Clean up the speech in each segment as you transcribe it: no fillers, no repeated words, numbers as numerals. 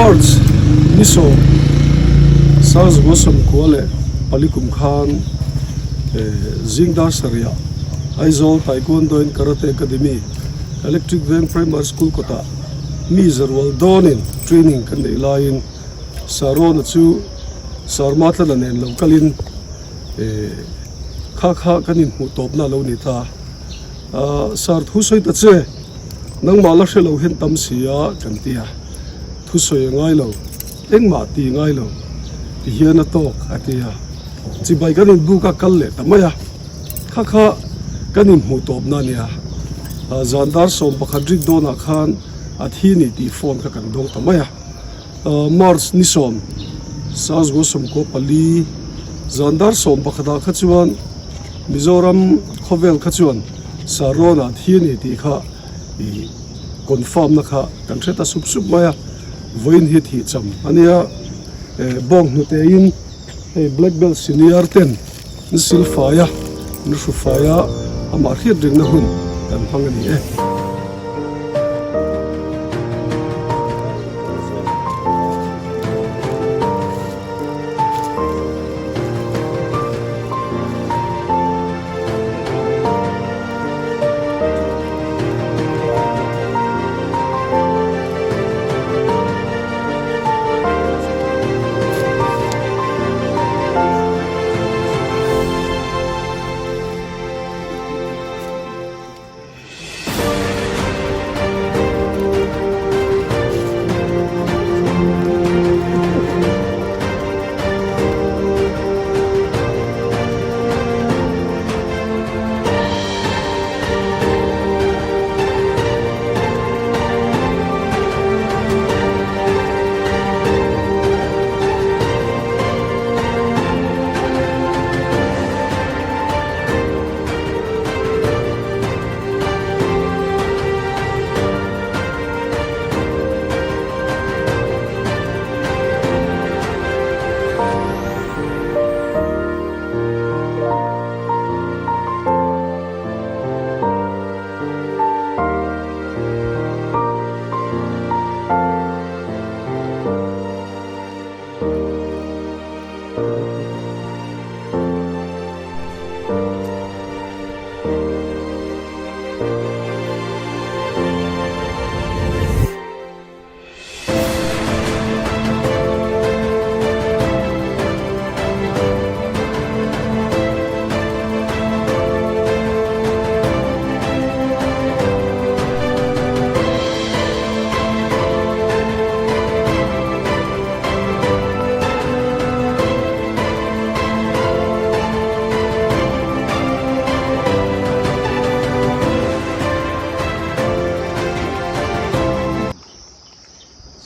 March ni sawm Sazgua sawmkua leh pali kum khan zing dar sarih Aizawl Taekwondo and Karate Academy Electric Veng Primary School kawtah mi zarual dawnin training kan neih laiin Sarona chu Sarma tlana nen lo kalin kha kha kan inhmuh tawpna a lo ni ta. Sar thu sawi ta che, nangmah la hre lo hian tam si a kan ti a, thu sawi a ngai lo, engmah ti ngai lo ti hian a tawk a ti a, chibai kan inbuk a kal leh ta mai a, kha kha kan inhmuh tawpna a nia, zan dar 11 rik dawnah khan a thi ni tih phone kha kan dawng ta mai a. March ni sawm Sazgua 94 zan dar 11 ah kha chuan Mizoram khawvel kha chuan Saron ah thi a ni tih kha ih confirm na kha kan hre ta sup sup mai a, vawiin hi thih cham a nia, bawng hnute in hei black belt senior ten an sil fai a, an hru fai a, amah hriat rengna hun kan hmang a ni e.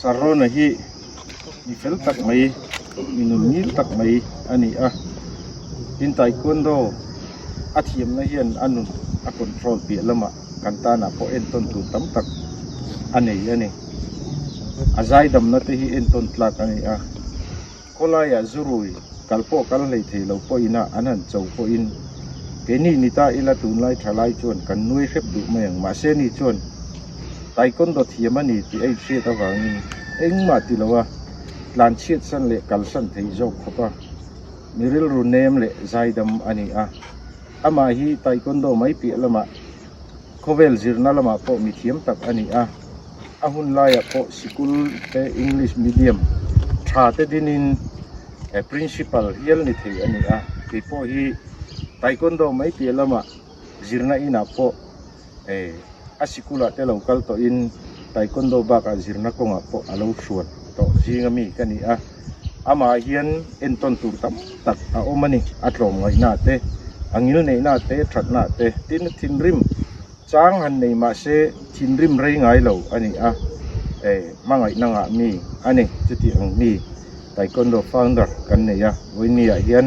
Sarona hi mi fel tak mai mi nun ngil tak mai a ni a tin taekwondo a thiamna hian a nun a control piah lamah kan tanah pawh entawn tur tam tak a nei a ni a zaidamna te hi entawn tlak a ni a khawlaiah zurui kal pawh kal hlei thei lo pawhin a an han cho pawhin keini ni ta ila tunlai tha lai chuan kan nuai hrep duh mai ang mahse ni chuan taekwondo thiam a ni tih a inhriat avangin engmah ti lo a tlanchhiat san leh kalsan thei zawk khawp a mi rilru nem leh zaidam a ni a amah hi taekwondo mai piah lamah khawvel zirna lamah pawh mi thiam tak a ni a a hun laiah pawh sikul te english medium tha te dinin principal hial ni thei a ni a kei pawh hi taekwondo mai piah lamah zirna inah pawh a sikulah te lo kal tawhin taekwondo bakah zirna kawngah pawh a lo hruat tawh zing ami ka ni a amah hian entawn tur tam tak a awm a ni a tlawmngaihna te a ngil neihna te thatna te tin thinrim chang han nei mahse thinrim rei ngai lo a ni a hmangaihna ngah mi a ni chuti ang mi taekwondo founder kan nei a vawinia hian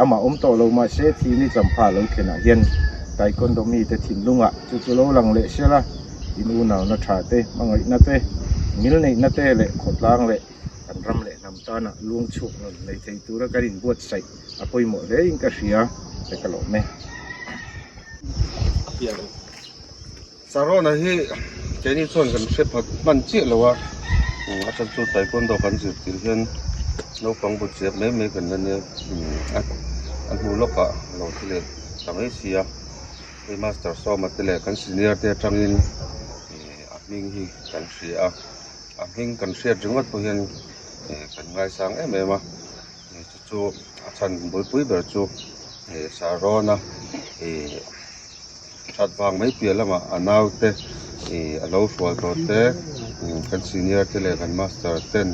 amah awm tawh lo mahse thini champha lo thlenah hian taekwondo mite thinlungah chu chu lo lang leh sela in unauna tha te hmangaihna te ngil neihna te leh khawtlang leh kan ram leh hnam tana luang chhuak nun nei thei tura kan inbuatsaih a pawimawh hle in ka hria te ka lawm e. Sarona hi keini chuan kan hre phat hman chiah lo a. A chhan chu taekwondo kan zir tir hian naupang bu chiap mai mai kan la nia a hnu lawkah a lo thi leh ta mai si a hei master sawma te leh kan senior te atangin a hming hi kan hria a a hming kan hriat ringawt pawh hian kan ngaisang em em a chu chu a chhan bulpui ber chu sarawna ih. That vang mai piah lamah a naute ih a lo hrual tawh te kan senior te leh kan master ten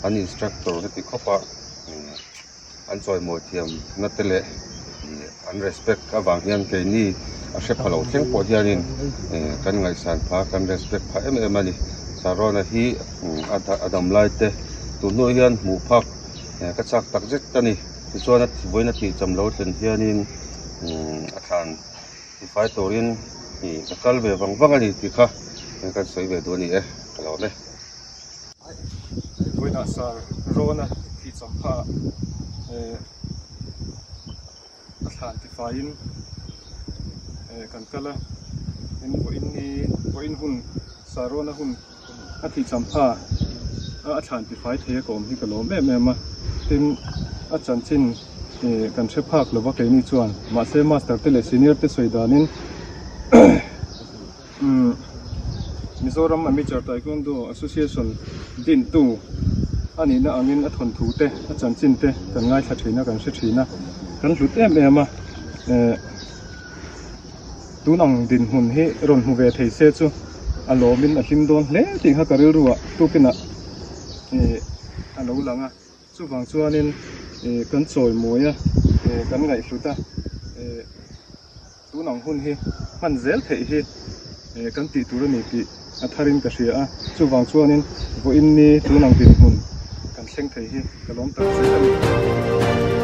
an instructor heti khawp a an chawimawi thiam na te leh ih an respect avang hian keini a hre pha lo thleng pawh hianin ih kan ngaihsan phah a kan respect phah em em a ni. Sarawna hi a dam lai te tun hnuah hian hmuh phak ka chak tak zet a ni. Tichuan a vawiin a tih cham lo thlen hianin a thlan tifai turin ih ka kal ve vang vang a ni tih kha kan sawi ve duh a ni e ka lo awm e. Vawiinah sar rawn a tih cham kha eh a thlan tifaiin eh kan kal a tin vawiin ni vawiin hun sar rawn a hun A thih champha a a thlan tifai thei a ka awm hi ka lawm em em a, tin a chanchin ih kan hre phak lova keini chuan mahse master te leh senior te sawi danin umm Mizoram Amateur Taekwondo Association dintu a nihna angin a thawnthu te a chanchin te kan ngaithla thin a kan hre thin a kan hlut em em a eh. Tun ang dinhmun hi rawn hmu ve thei se chu a lawmin a hlim dawn hle tih kha ka rilru ah tukinah ih a lo lang a, chuvang chuanin ih kan chawi mawi a, ih kan ngaihhlut a, ih tun ang hun hi hman zel theih hi ih kan tih tur a ni tih a tharin ka hria a, chuvang chuanin vawiin ni tun ang dinhmun kan thleng thei hi ka lawm tak zet a ni.